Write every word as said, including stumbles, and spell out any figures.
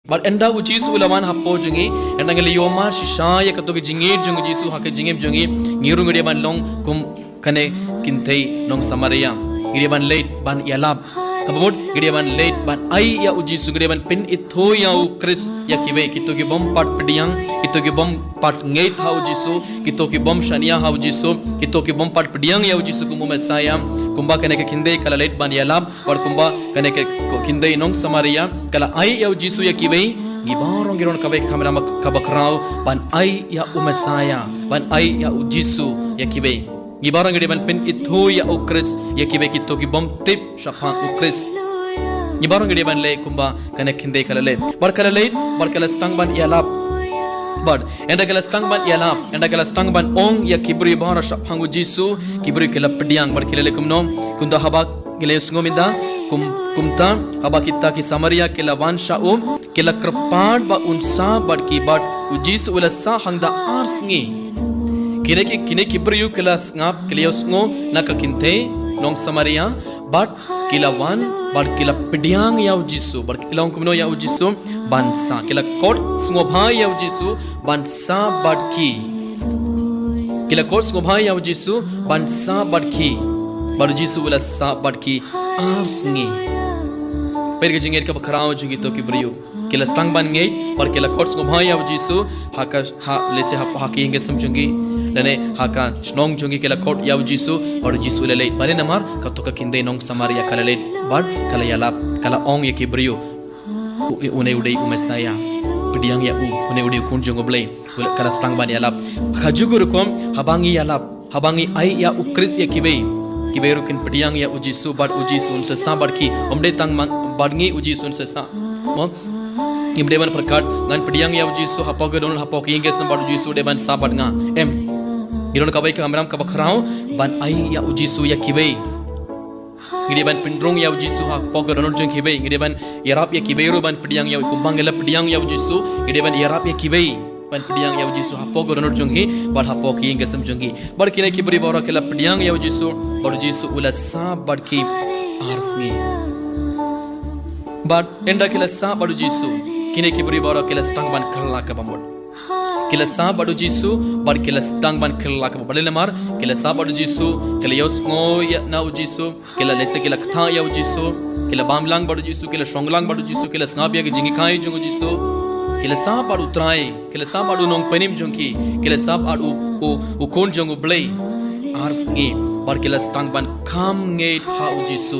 Bad ynda u Jisu u la wan hapoh jong ngi, ynda ngi la ïohmad shisha ïa kato ka jingngeit jong u Jisu ha ka jingim jong ngi, ngi ruh ngi dei ban long kum kane ka kynthei nong Samaria. Ngi dei ban leit ban ïalap. Kaba mut, ngi dei ban leit ban ai ïa u Jisu, ngi dei ban pynithuh ïa u Khrist ïa kiwei, kito ki bym pat pdiang, kito ki bym pat ngeit ha u Jisu, kito ki bym shaniah ha u Jisu, kito ki bym pat pdiang ïa u Jisu kum u Messiah. Kumba kane ka kynthei ka la leit ban ïalap, bad kumba kane ka, ka kynthei nong Samaria ka la ai ïa u Jisu ïa kiwei, ngi baroh ngi don kawei ka kamram kaba khraw ban ai ïa u Messiah, ban ai ïa u Jisu ïa kiwei. Ngi baroh ngi dei ban pynithuh ïa u Khrist ïa kiwei, kito ki bym tip shaphang u Khrist. Ngi baroh ngi dei ban leh kumba kane ka kynthei ka la leh. Bad ka la leh, bad ka la sdang ban ïalap. Bad ynda ka la sdang ban ïalap, ynda ka la sdang ban ong ïa ki briew baroh shaphang u Jisu, ki briew ki la pdiang, bad ki la leh kumno? Kumta haba, ki la ïohsngew mynta, kum, kumta haba kita ki Samaria ki la wan sha u, ki la kyrpad ba un sah bad ki, bad u Jisu u la sah hangta ar sngi. Kine ki, kine ki briew ki la sngap, ki la ïohsngew na ka kynthei nong Samaria, bad ki la wan, bad ki la pdiang ïa u Jisu, bad ki la ong kumno ïa u Jisu? Ban sah. Ki la khot sngewbha ïa u Jisu ban sah bad ki. Ki la khot sngewbha ïa u Jisu ban sah bad ki. Bad u Jisu u la sah bad ki ar sngi. Peit ka jingngeit kaba khraw jong kito ki briew. Ki la sdang ban ngeit, bad ki la khot sngewbha ïa u Jisu, ha ka, ha, lehse ha, ha ka ïing ka sem jong ki, lane ha ka shnong jong ki, ki la khot ïa u Jisu, bad u Jisu u la leit. Balei? Namar kato ka kynthei nong Samaria ka la leit, bad ka la ïalap, ka la ong ïa ki briew, u, une u dei u Messiah. Pdiang ïa u, une u dei u Khun jong u Blei. U la, ka la sdang ban ïalap. Kajuh ka rukom, haba ngi ïalap, haba ngi ai ïa u Khrist ïa kiwei, kiwei ruh kin pdiang ïa u Jisu, bad u Jisu un sa sah bad ki. Ym dei tang ma, bad ngi, u Jisu un sa sah. Mo? Ngim dei ban pyrkhat, ngan pdiang ïa u Jisu hapoh ka dohnud, hapoh ka ïing ka sem, bad u Jisu u dei ban sah bad nga. Em. Ngi don kawei ka kamram kaba khraw ban ai ïa u Jisu ïa kiwei. Ngi dei ban pynrung ïa u Jisu hapoh ka dohnud jong kiwei. Ngi dei ban ïarap ïa kiwei ruh ban pdiang ïa u, kumba ngi la pdiang ïa u Jisu. Ngi dei ban ïarap ïa kiwei ban pdiang ïa u Jisu hapoh ka dohnud jong ki, bad hapoh ka ïing ka sem jong ki. Bad kine ki briew baroh ki la pdiang ïa u Jisu, bad u Jisu u la sah bad ki ar sngi. Bad ynda ki la sah bad u Jisu, kine ki briew baroh ki la sdang ban kylla kaba mut. Ki la sah bad u Jisu, bad ki la sdang ban kylla kaba mut. Balei? Namar ki la sah bad u Jisu, ki la ïohsngew ïa na u Jisu, ki la, lehse ki la ktah ïa u Jisu, ki la bam lang bad u Jisu, ki la shong lang bad u Jisu, ki la sngap ïa ka jinghikai jong u Jisu, ki la sah bad u Trai, ki la sah bad u Nongpynim jong ki, ki la sah bad u, u, u Khun jong u Blei. Ar sngi, bad ki la sdang ban kham ngeit ha u Jisu.